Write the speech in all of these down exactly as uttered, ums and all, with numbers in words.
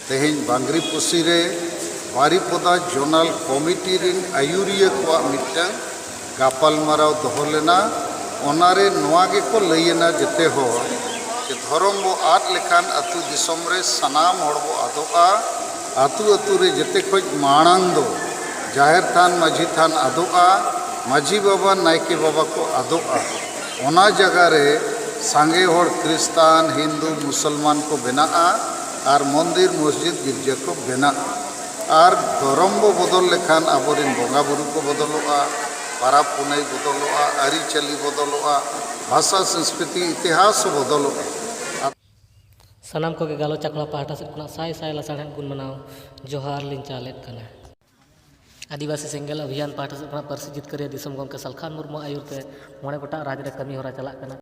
ᱛᱮᱦᱮᱧ ᱵᱟᱝᱜᱽᱨᱤᱯᱚᱥᱤ ᱨᱮ ᱵᱟᱨᱤᱯᱚᱫᱟ zonal committee ᱨᱤᱱ ᱟᱹᱭᱩᱨᱤᱭᱟᱹ ᱠᱚᱣᱟᱜ ᱢᱤᱫᱴᱟᱝ ᱜᱟᱯᱟᱞᱢᱟᱨᱟᱣ ᱫᱚᱦᱚ ᱞᱮᱱᱟ᱾ ᱚᱱᱟᱨᱮ ᱱᱚᱣᱟ ᱜᱮᱠᱚ ᱞᱟᱹᱭ ᱮᱱᱟ ᱡᱮᱛᱮ ᱦᱚᱲ ᱡᱮ ᱫᱷᱚᱨᱚᱢ ᱵᱚ ᱟᱫ ᱞᱮᱠᱷᱟᱱ ᱟᱹᱛᱩ ᱫᱤᱥᱚᱢ ᱨᱮ ᱥᱟᱱᱟᱢ ᱦᱚᱲ ᱵᱚ ᱟᱫᱚᱜᱼᱟ᱾ ᱟᱹᱛᱩ ᱟᱹᱛᱩ ᱨᱮ ᱡᱮᱛᱮ ᱠᱷᱚᱡ ᱢᱟᱲᱟᱝ ᱫᱚ ᱡᱟᱦᱮᱨ ᱛᱷᱟᱱ, ᱢᱟᱹᱡᱷᱤ ᱛᱷᱟᱱ ᱟᱫᱚᱜᱼᱟ, ᱢᱟᱹᱡᱷᱤ ᱵᱟᱵᱟ, ᱱᱟᱭᱠᱮ ᱵᱟᱵᱟ ᱠᱚ ᱟᱫᱚᱜᱼᱟ᱾ ᱚᱱᱟ ᱡᱟᱭᱜᱟ ᱨᱮ ᱥᱟᱸᱜᱮ ᱦᱚᱲ ᱠᱷᱨᱤᱥᱴᱟᱱ, ᱦᱤᱱᱫᱩ, ᱢᱩᱥᱚᱞᱢᱟᱱ ᱠᱚ ᱵᱮᱱᱟᱜᱼᱟ ᱟᱨ ᱢᱚᱱᱫᱤᱨ, ᱢᱚᱥᱡᱤᱫ, ᱜᱤᱨᱡᱟᱹ ᱠᱚ ᱵᱮᱱᱟᱜᱼᱟ᱾ ᱟᱨ ᱫᱷᱚᱨᱚᱢ ᱵᱚ ᱵᱚᱫᱚᱞ ᱞᱮᱠᱷᱟᱱ ᱟᱵᱚᱨᱮᱱ ᱵᱚᱸᱜᱟ ᱵᱩᱨᱩ ᱠᱚ ᱵᱚᱫᱚᱞᱚᱜᱼᱟ, ᱯᱟᱨᱟᱵᱽ ᱯᱩᱱᱟᱹᱭ ᱵᱚᱫᱚᱞᱚᱜᱼᱟ, ᱟᱹᱨᱤᱪᱟᱹᱞᱤ ᱵᱚᱫᱚᱞᱚᱜᱼᱟ, ᱵᱷᱟᱥᱟ ᱥᱚᱝᱥᱠᱨᱤᱛᱤ ᱤᱛᱤᱦᱟᱥ ᱦᱚᱸ ᱵᱚᱫᱚᱞᱚᱜᱼᱟ᱾ ᱥᱟᱱᱟᱢ ᱠᱚᱜᱮ ᱜᱟᱞᱚᱪ ᱟᱠᱷᱲᱟ ᱯᱟᱦᱴᱟ ᱥᱮᱫ ᱠᱷᱚᱱᱟᱜ ᱥᱟᱭ ᱥᱟᱭ ᱞᱟᱥᱟᱲᱦᱮᱫ ᱜᱩᱱ ᱢᱟᱱᱟᱣ ᱡᱚᱦᱟᱨ ᱞᱤᱧ ᱪᱟᱞᱮᱫ ᱠᱟᱱᱟ᱾ ᱟᱹᱫᱤᱵᱟᱹᱥᱤ ᱥᱮᱸᱜᱮᱞ ᱚᱵᱷᱤᱭᱟᱱ ᱯᱟᱦᱴᱟ ᱥᱮᱫ ᱠᱷᱚᱱᱟᱜ ᱯᱟᱹᱨᱥᱤ ᱡᱤᱛᱠᱟᱹᱨᱤᱭᱟᱹ ᱫᱤᱥᱚᱢ ᱜᱚᱢᱠᱮ ᱥᱟᱞᱠᱷᱟᱱ ᱢᱩᱨᱢᱩ ᱟᱹᱭᱩᱨ ᱛᱮ ᱢᱚᱬᱮ ᱜᱚᱴᱟᱝ ᱨᱟᱡᱽ ᱨᱮ ᱠᱟᱹᱢᱤ ᱦᱚᱨᱟ ᱪᱟᱞᱟᱜ ᱠᱟᱱᱟ᱾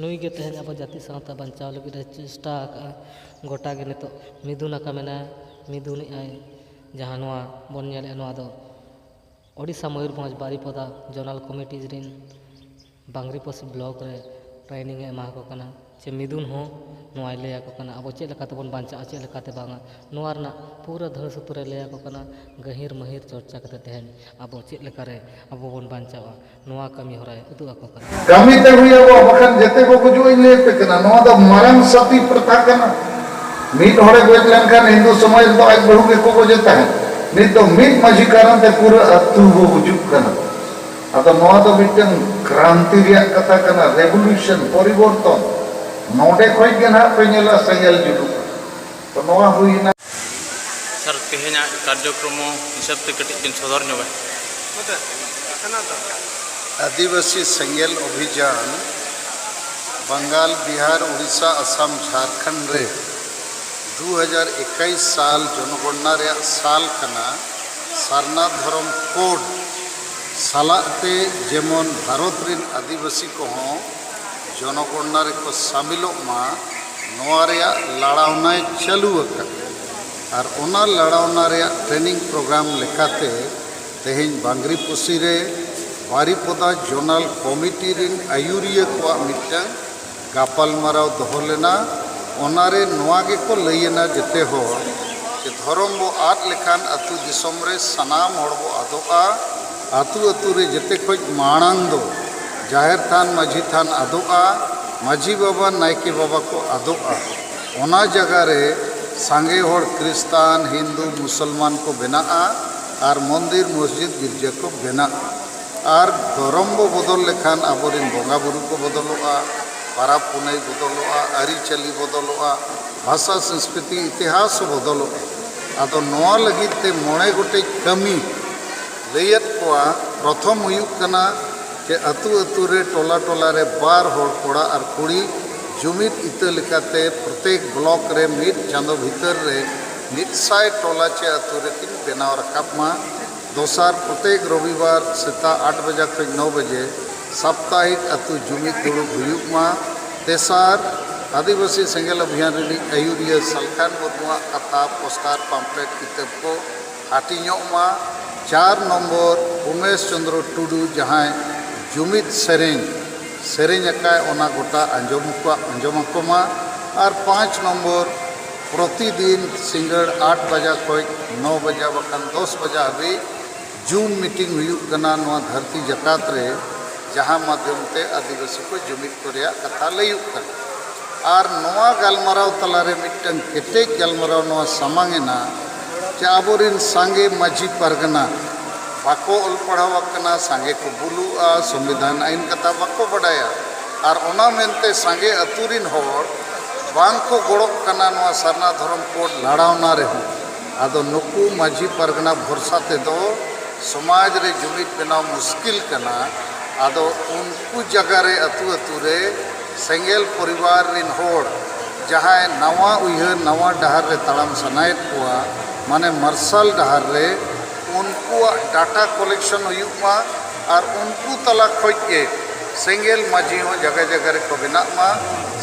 ᱱᱩᱭ ᱜᱮ ᱛᱮᱦᱮᱧ ᱟᱵᱚ ᱡᱟᱹᱛᱤ ᱥᱟᱶᱛᱟ ᱵᱟᱧᱪᱟᱣ ᱞᱟᱹᱜᱤᱫ ᱮ ᱪᱮᱥᱴᱟ ᱟᱠᱟᱫᱼᱟ᱾ ᱜᱚᱴᱟ ᱜᱮ ᱱᱤᱛᱚᱜ ᱢᱤᱫᱩᱱ ᱟᱠᱟ ᱢᱮᱱᱟᱭᱟ, ᱢᱤᱫᱩᱱᱮᱜ ᱟᱭ᱾ ᱡᱟᱦᱟᱸ ᱱᱚᱣᱟ ᱵᱚᱱ ᱧᱮᱞᱮᱫᱼᱟ, ᱱᱚᱣᱟ ᱫᱚ ᱳᱰᱤᱥᱟ ᱢᱚᱭᱩᱨᱵᱷᱚᱸᱡᱽ ᱵᱟᱨᱤᱯᱚᱫᱟ ᱡᱳᱱᱟᱞ ᱠᱚᱢᱤᱴᱤ ᱨᱤᱱ ᱵᱟᱝᱨᱤᱯᱚᱥᱤ ᱵᱞᱚᱠ ᱨᱮ ᱴᱨᱮᱱᱤᱝ ᱮ ᱮᱢᱟ ᱠᱚ ᱠᱟᱱᱟ, ᱪᱮ ᱢᱤᱫᱩᱱ ᱦᱚᱸ ᱱᱚᱣᱟᱭ ᱞᱟᱹᱭ ᱟᱠᱚ ᱠᱟᱱᱟ, ᱟᱵᱚ ᱪᱮᱫ ᱞᱮᱠᱟ ᱛᱮᱵᱚᱱ ᱵᱟᱧᱪᱟᱜᱼᱟ, ᱪᱮᱫ ᱞᱮᱠᱟᱛᱮ ᱵᱟᱝᱟ, ᱱᱚᱣᱟ ᱨᱮᱱᱟᱜ ᱯᱩᱨᱟᱹ ᱫᱷᱟᱹᱲ ᱥᱩᱛᱩᱨ ᱮ ᱞᱟᱹᱭ ᱟᱠᱚ ᱠᱟᱱᱟ᱾ ᱜᱟᱹᱦᱤᱨ ᱢᱟᱹᱦᱤᱨ ᱪᱚᱨᱪᱟ ᱠᱟᱛᱮ ᱛᱮᱦᱮᱧ ᱟᱵᱚ ᱪᱮᱫ ᱞᱮᱠᱟᱨᱮ ᱟᱵᱚ ᱵᱚᱱ ᱵᱟᱧᱪᱟᱣᱟ, ᱱᱚᱣᱟ ᱠᱟᱹᱢᱤ ᱦᱚᱨᱟᱭ ᱩᱫᱩᱜ ᱟᱠᱚ ᱠᱟᱱᱟ᱾ ᱠᱟᱹᱢᱤ ᱛᱮ ᱦᱩᱭᱩᱜᱼᱟ, ᱵᱟᱠᱷᱟᱱ ᱡᱮᱛᱮ ᱠᱚ ᱜᱩᱡᱩᱜ ᱤᱧ ᱞᱟᱹᱭ ᱟᱯᱮ ᱠᱟᱱᱟ, ᱱᱚᱣᱟ ᱫᱚ ᱢᱟᱨᱟᱝ ᱥᱟᱛᱤ ᱯᱨᱚᱛᱷᱟ ᱠᱟᱱᱟ᱾ ᱢᱤᱫ ᱦᱚᱲᱮ ᱜᱚᱡ ᱞᱮᱱᱠᱷᱟᱱ ᱦᱤᱱᱫᱩ ᱥᱚᱢᱟᱡᱽ ᱨᱮᱫᱚ ᱟᱡ ᱵᱟᱹᱦᱩ ᱜᱮᱠᱚ ᱜᱚᱡᱮ ᱛᱟᱦᱮᱸᱫ, ᱱᱤᱛ ᱫᱚ ᱢᱤᱫ ᱢᱟᱹᱡᱷᱤ ᱠᱟᱨᱚᱱ ᱛᱮ ᱯᱩᱨᱟᱹ ᱟᱹᱛᱩ ᱠᱚ ᱜᱩᱡᱩᱜ ᱠᱟᱱᱟ᱾ ᱟᱫᱚ ᱱᱚᱣᱟ ᱫᱚ ᱢᱤᱫᱴᱟᱝ ᱠᱨᱟᱱᱛᱤ ᱨᱮᱭᱟᱜ ᱠᱟᱛᱷᱟ ᱠᱟᱱᱟ, ᱨᱮᱵᱷᱚᱞᱩᱥᱚᱱ, ᱯᱚᱨᱤᱵᱚᱨᱛᱚᱱ᱾ ᱱᱚᱰᱮ ᱠᱷᱚᱡ ᱜᱮ ᱱᱟᱦᱟᱜ ᱯᱮ ᱧᱮᱞᱟ ᱥᱮᱸᱜᱮᱞ ᱡᱩᱞᱩᱜ ᱠᱟᱱᱟ᱾ ᱛᱚ ᱱᱚᱣᱟ ᱦᱩᱭᱱᱟ᱾ ᱥᱟᱨ, ᱛᱮᱦᱮᱧᱟᱜ ᱠᱟᱨᱡᱚᱠᱨᱚᱢᱚ ᱦᱤᱥᱟᱹᱵ ᱛᱮ ᱠᱟᱹᱴᱤᱡ ᱵᱤᱱ ᱥᱚᱫᱚᱨ ᱧᱚᱜᱟ᱾ ᱟᱹᱫᱤᱵᱟᱹᱥᱤ ᱥᱮᱸᱜᱮᱞ ᱚᱵᱷᱤᱡᱟᱱ ᱵᱟᱝᱜᱟᱞ, ᱵᱤᱦᱟᱨ, ᱩᱲᱤᱥᱥᱟ, ᱟᱥᱟᱢ, ᱡᱷᱟᱨᱠᱷᱚᱸᱰ ᱨᱮ ᱫᱩ ᱦᱟᱡᱟᱨ ᱮᱠᱟᱭᱤᱥ ᱥᱟᱞ ᱡᱚᱱᱚᱜᱚᱬᱱᱟ ᱨᱮᱭᱟᱜ ᱥᱟᱞ ᱠᱟᱱᱟ᱾ ᱥᱟᱨᱱᱟ ᱫᱷᱚᱨᱚᱢ ᱠᱳᱰ ᱥᱟᱞᱟᱜ ᱛᱮ ᱡᱮᱢᱚᱱ ᱵᱷᱟᱨᱚᱛ ᱨᱤᱱ ᱟᱹᱫᱤᱵᱟᱹᱥᱤ ᱠᱚᱦᱚᱸ ᱡᱚᱱᱚᱜᱚᱬᱱᱟ ᱨᱮᱠᱚ ᱥᱟᱢᱤᱞᱚᱜ ᱢᱟ, ᱱᱚᱣᱟ ᱨᱮᱭᱟᱜ ᱞᱟᱲᱟᱣᱱᱟᱭ ᱪᱟᱹᱞᱩ ᱟᱠᱟᱫ᱾ ᱟᱨ ᱚᱱᱟ ᱞᱟᱲᱟᱣᱱᱟ ᱨᱮᱭᱟᱜ ᱴᱨᱮᱱᱤᱝ ᱯᱨᱳᱜᱨᱟᱢ ᱞᱮᱠᱟᱛᱮ ᱛᱮᱦᱮᱧ ᱵᱟᱝᱜᱽᱨᱤᱯᱚᱥᱤ ᱨᱮ ᱵᱟᱨᱤᱯᱚᱫᱟ ᱡᱳᱱᱟᱞ ᱠᱚᱢᱤᱴᱤ ᱨᱤᱱ ᱟᱹᱭᱩᱨᱤᱭᱟᱹ ᱠᱚᱣᱟᱜ ᱢᱤᱫᱴᱟᱝ ᱜᱟᱯᱟᱞᱢᱟᱨᱟᱣ ᱫᱚᱦᱚ ᱞᱮᱱᱟ᱾ ᱚᱱᱟᱨᱮ ᱱᱚᱣᱟ ᱜᱮᱠᱚ ᱞᱟᱹᱭ ᱮᱱᱟ ᱡᱮᱛᱮ ᱦᱚᱲ, ᱡᱮ ᱫᱷᱚᱨᱚᱢ ᱵᱚ ᱟᱫ ᱞᱮᱠᱷᱟᱱ ᱟᱹᱛᱩ ᱫᱤᱥᱚᱢ ᱨᱮ ᱥᱟᱱᱟᱢ ᱦᱚᱲ ᱵᱚ ᱟᱫᱚᱜᱼᱟ᱾ ᱟᱹᱛᱩ ᱟᱹᱛᱩ ᱨᱮ ᱡᱮᱛᱮ ᱠᱷᱚᱡ ᱢᱟᱲᱟᱝ ᱫᱚ ᱡᱟᱦᱮᱨ ᱛᱷᱟᱱ, ᱢᱟᱹᱡᱷᱤ ᱛᱷᱟᱱ ᱟᱫᱚᱜᱼᱟ, ᱢᱟᱹᱡᱷᱤ ᱵᱟᱵᱟ, ᱱᱟᱭᱠᱮ ᱵᱟᱵᱟ ᱠᱚ ᱟᱫᱚᱜᱼᱟ᱾ ᱚᱱᱟ ᱡᱟᱭᱜᱟ ᱨᱮ ᱥᱟᱸᱜᱮ ᱦᱚᱲ ᱠᱷᱨᱤᱥᱴᱟᱱ, ᱦᱤᱱᱫᱩ, ᱢᱩᱥᱚᱞᱢᱟᱱ ᱠᱚ ᱵᱮᱱᱟᱜᱼᱟ ᱟᱨ ᱢᱚᱱᱫᱤᱨ, ᱢᱚᱥᱡᱤᱫ, ᱜᱤᱨᱡᱟᱹ ᱠᱚ ᱵᱮᱱᱟᱜᱼᱟ᱾ ᱟᱨ ᱫᱷᱚᱨᱚᱢ ᱵᱚ ᱵᱚᱫᱚᱞ ᱞᱮᱠᱷᱟᱱ ᱟᱵᱚᱨᱮᱱ ᱵᱚᱸᱜᱟ ᱵᱩᱨᱩ ᱠᱚ ᱵᱚᱫᱚᱞᱚᱜᱼᱟ, ᱯᱟᱨᱟᱵᱽ ᱯᱩᱱᱟᱹᱭ ᱵᱚᱫᱚᱞᱚᱜᱼᱟ, ᱟᱹᱨᱤᱪᱟᱹᱞᱤ ᱵᱚᱫᱚᱞᱚᱜᱼᱟ, ᱵᱷᱟᱥᱟ, ᱥᱚᱝᱥᱠᱨᱤᱛᱤ, ᱤᱛᱤᱦᱟᱥ ᱦᱚᱸ ᱵᱚᱫᱚᱞᱚᱜᱼᱟ᱾ ᱟᱫᱚ ᱱᱚᱣᱟ ᱞᱟᱹᱜᱤᱫ ᱛᱮ ᱢᱚᱬᱮ ᱜᱚᱴᱮᱡ ᱠᱟᱹᱢᱤ ᱞᱟᱹᱭᱟᱫ ᱠᱚᱣᱟ᱾ ᱯᱨᱚᱛᱷᱚᱢ ᱦᱩᱭᱩᱜ ᱠᱟᱱᱟ ᱡᱮ ᱟᱹᱛᱩ ᱟᱹᱛᱩ ᱨᱮ, ᱴᱚᱞᱟ ᱴᱚᱞᱟ ᱨᱮ ᱵᱟᱨ ᱦᱚᱲ, ᱠᱚᱲᱟ ᱟᱨ ᱠᱩᱲᱤ, ᱡᱩᱢᱤᱫ ᱤᱛᱟᱹ ᱞᱮᱠᱟᱛᱮ ᱯᱨᱚᱛᱮᱠ ᱵᱞᱚᱠ ᱨᱮ ᱢᱤᱫ ᱪᱟᱸᱫᱚ ᱵᱷᱤᱛᱟᱹᱨ ᱨᱮ ᱢᱤᱫ ᱥᱟᱭ ᱴᱚᱞᱟ ᱪᱮ ᱟᱹᱛᱩ ᱨᱮᱠᱤᱱ ᱵᱮᱱᱟᱣ ᱨᱟᱠᱟᱵ ᱢᱟ᱾ ᱫᱚᱥᱟᱨ, ᱯᱨᱚᱛᱮᱠ ᱨᱚᱵᱤᱵᱟᱨ ᱥᱮᱛᱟᱜ ᱟᱴ ᱵᱟᱡᱟ ᱠᱷᱚᱱ ᱱᱚ ᱵᱟᱡᱮ ᱥᱟᱯᱛᱟᱦᱤᱠ ᱟᱹᱛᱩ ᱡᱩᱢᱤᱫ ᱫᱩᱲᱩᱵ ᱦᱩᱭᱩᱜ ᱢᱟ᱾ ᱛᱮᱥᱟᱨ, ᱟᱹᱫᱤᱵᱟᱹᱥᱤ ᱥᱮᱸᱜᱮᱞ ᱚᱵᱷᱤᱭᱟᱱ ᱨᱤᱱᱤᱡ ᱟᱹᱭᱩᱨᱤᱭᱟᱹ ᱥᱟᱞᱠᱷᱟᱱ ᱢᱩᱨᱢᱩᱣᱟᱜ ᱠᱟᱛᱷᱟ, ᱯᱳᱥᱴᱟᱨ, ᱯᱟᱢᱯᱞᱮᱴ, ᱠᱤᱛᱟᱹᱵ ᱠᱚ ᱦᱟᱹᱴᱤᱧᱚᱜ ᱢᱟ᱾ ᱪᱟᱨ ᱱᱚᱢᱵᱚᱨ, ᱩᱢᱮᱥ ᱪᱚᱸᱫᱽᱨᱚ ᱴᱩᱰᱩ ᱡᱟᱦᱟᱸᱭ ᱡᱩᱢᱤᱫ ᱥᱮᱨᱮᱧ ᱥᱮᱨᱮᱧ ᱟᱠᱟᱫ, ᱚᱱᱟ ᱜᱚᱴᱟ ᱟᱸᱡᱚᱢ ᱠᱚᱣᱟ, ᱟᱸᱡᱚᱢ ᱟᱠᱚ ᱢᱟ᱾ ᱟᱨ ᱯᱟᱸᱪ ᱱᱚᱢᱵᱚᱨ, ᱯᱨᱚᱛᱤᱫᱤᱱ ᱥᱤᱸᱜᱟᱹᱲ ᱟᱴ ᱵᱟᱡᱟ ᱠᱷᱚᱱ ᱱᱚ ᱵᱟᱡᱟ ᱵᱟᱠᱷᱟᱱ ᱫᱚᱥ ᱵᱟᱡᱟ ᱦᱟᱹᱵᱤᱡ ᱡᱩᱢ ᱢᱤᱴᱤᱝ ᱦᱩᱭᱩᱜ ᱠᱟᱱᱟ ᱱᱚᱣᱟ ᱫᱷᱟᱹᱨᱛᱤ ᱡᱟᱠᱟᱛ ᱨᱮ, ᱡᱟᱦᱟᱸ ᱢᱟᱫᱽᱫᱷᱚᱢ ᱛᱮ ᱟᱹᱫᱤᱵᱟᱹᱥᱤ ᱠᱚ ᱡᱩᱢᱤᱫ ᱠᱚ ᱨᱮᱭᱟᱜ ᱠᱟᱛᱷᱟ ᱞᱟᱹᱭᱩᱜ ᱠᱟᱱᱟ᱾ ᱟᱨ ᱱᱚᱣᱟ ᱜᱟᱞᱢᱟᱨᱟᱣ ᱛᱟᱞᱟᱨᱮ ᱢᱤᱫᱴᱟᱝ ᱠᱮᱴᱮᱡ ᱜᱟᱞᱢᱟᱨᱟᱣ ᱱᱚᱣᱟ ᱥᱟᱢᱟᱝ ᱮᱱᱟ ᱡᱮ ᱟᱵᱚᱨᱮᱱ ᱥᱟᱸᱜᱮ ᱢᱟᱹᱡᱷᱤ ᱯᱟᱨᱜᱟᱱᱟ ᱵᱟᱠᱚ ᱚᱞ ᱯᱟᱲᱦᱟᱣ ᱟᱠᱟᱱᱟ, ᱥᱟᱸᱜᱮ ᱠᱚ ᱵᱩᱞᱩᱜᱼᱟ, ᱥᱚᱝᱵᱤᱫᱷᱟᱱ ᱟᱹᱭᱤᱱ ᱠᱟᱛᱷᱟ ᱵᱟᱠᱚ ᱵᱟᱰᱟᱭᱟ᱾ ᱟᱨ ᱚᱱᱟ ᱢᱮᱱᱛᱮ ᱥᱟᱸᱜᱮ ᱟᱹᱛᱩ ᱨᱤᱱ ᱦᱚᱲ ᱵᱟᱝ ᱠᱚ ᱜᱚᱲᱚᱜ ᱠᱟᱱᱟ ᱱᱚᱣᱟ ᱥᱟᱨᱱᱟ ᱫᱷᱚᱨᱚᱢ ᱠᱳᱰ ᱞᱟᱲᱟᱣᱱᱟ ᱨᱮᱦᱚᱸ᱾ ᱟᱫᱚ ᱱᱩᱠᱩ ᱢᱟᱹᱡᱷᱤ ᱯᱟᱨᱜᱟᱱᱟ ᱵᱷᱚᱨᱥᱟ ᱛᱮᱫᱚ ᱥᱚᱢᱟᱡᱽ ᱨᱮ ᱡᱩᱢᱤᱫ ᱵᱮᱱᱟᱣ ᱢᱩᱥᱠᱤᱞ ᱠᱟᱱᱟ᱾ ᱟᱫᱚ ᱩᱱᱠᱩ ᱡᱟᱭᱜᱟ ᱨᱮ, ᱟᱹᱛᱩ ᱟᱹᱛᱩ ᱨᱮ ᱥᱮᱸᱜᱮᱞ ᱯᱚᱨᱤᱵᱟᱨ ᱨᱤᱱ ᱦᱚᱲ ᱡᱟᱦᱟᱸᱭ ᱱᱟᱣᱟ ᱩᱭᱦᱟᱹᱨ, ᱱᱟᱣᱟ ᱰᱟᱦᱟᱨ ᱨᱮ ᱛᱟᱲᱟᱢ ᱥᱟᱱᱟᱭᱮᱫ ᱠᱚᱣᱟ, ᱢᱟᱱᱮ ᱢᱟᱨᱥᱟᱞ ᱰᱟᱦᱟᱨ ᱨᱮ, ᱩᱱᱠᱩᱣᱟᱜ ᱰᱟᱴᱟ ᱠᱚᱞᱮᱠᱥᱚᱱ ᱦᱩᱭᱩᱜ ᱢᱟ᱾ ᱟᱨ ᱩᱱᱠᱩ ᱛᱟᱞᱟ ᱠᱷᱚᱡ ᱜᱮ ᱥᱮᱸᱜᱮᱞ ᱢᱟᱹᱡᱷᱤ ᱦᱚᱸ ᱡᱟᱭᱜᱟ ᱡᱟᱭᱜᱟ ᱨᱮᱠᱚ ᱵᱮᱱᱟᱜ ᱢᱟ᱾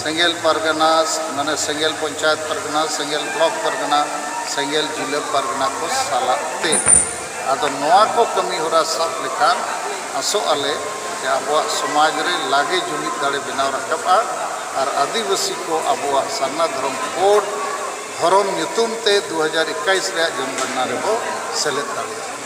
ᱥᱮᱸᱜᱮᱞ ᱯᱟᱨᱜᱟᱱᱟ, ᱢᱟᱱᱮ ᱥᱮᱸᱜᱮᱞ ᱯᱚᱧᱪᱟᱭᱮᱛ ᱯᱟᱨᱜᱟᱱᱟ, ᱥᱮᱸᱜᱮᱞ ᱵᱞᱚᱠ ᱯᱟᱨᱜᱟᱱᱟ, ᱥᱮᱸᱜᱮᱞ ᱡᱤᱞᱟᱹ ᱯᱟᱨᱜᱟᱱᱟ ᱠᱚ ᱥᱟᱞᱟᱜ ᱛᱮ᱾ ᱟᱫᱚ ᱱᱚᱣᱟ ᱠᱚ ᱠᱟᱹᱢᱤ ᱦᱚᱨᱟ ᱥᱟᱵ ᱞᱮᱠᱷᱟᱱ ᱟᱥᱚᱜ ᱟᱞᱮ ᱡᱮ ᱟᱵᱚᱣᱟᱜ ᱥᱚᱢᱟᱡᱽ ᱨᱮ ᱞᱟᱜᱮ ᱡᱩᱢᱤᱫ ᱫᱟᱲᱮ ᱵᱮᱱᱟᱣ ᱨᱟᱠᱟᱵᱼᱟ᱾ ᱟᱨ ᱟᱹᱫᱤᱵᱟᱹᱥᱤ ᱠᱚ ᱟᱵᱚᱣᱟᱜ ᱥᱟᱨᱱᱟ ᱫᱷᱚᱨᱚᱢ ᱠᱳᱰ ᱫᱷᱚᱨᱚᱢ ᱧᱩᱛᱩᱢ ᱛᱮ ᱫᱩ ᱦᱟᱡᱟᱨ ᱮᱠᱟᱭᱤᱥ ᱨᱮᱭᱟᱜ ᱡᱚᱱᱜᱚᱱᱱᱟ ᱨᱮᱵᱚ ᱥᱮᱞᱮᱫ ᱫᱟᱲᱮᱭᱟᱜᱼᱟ᱾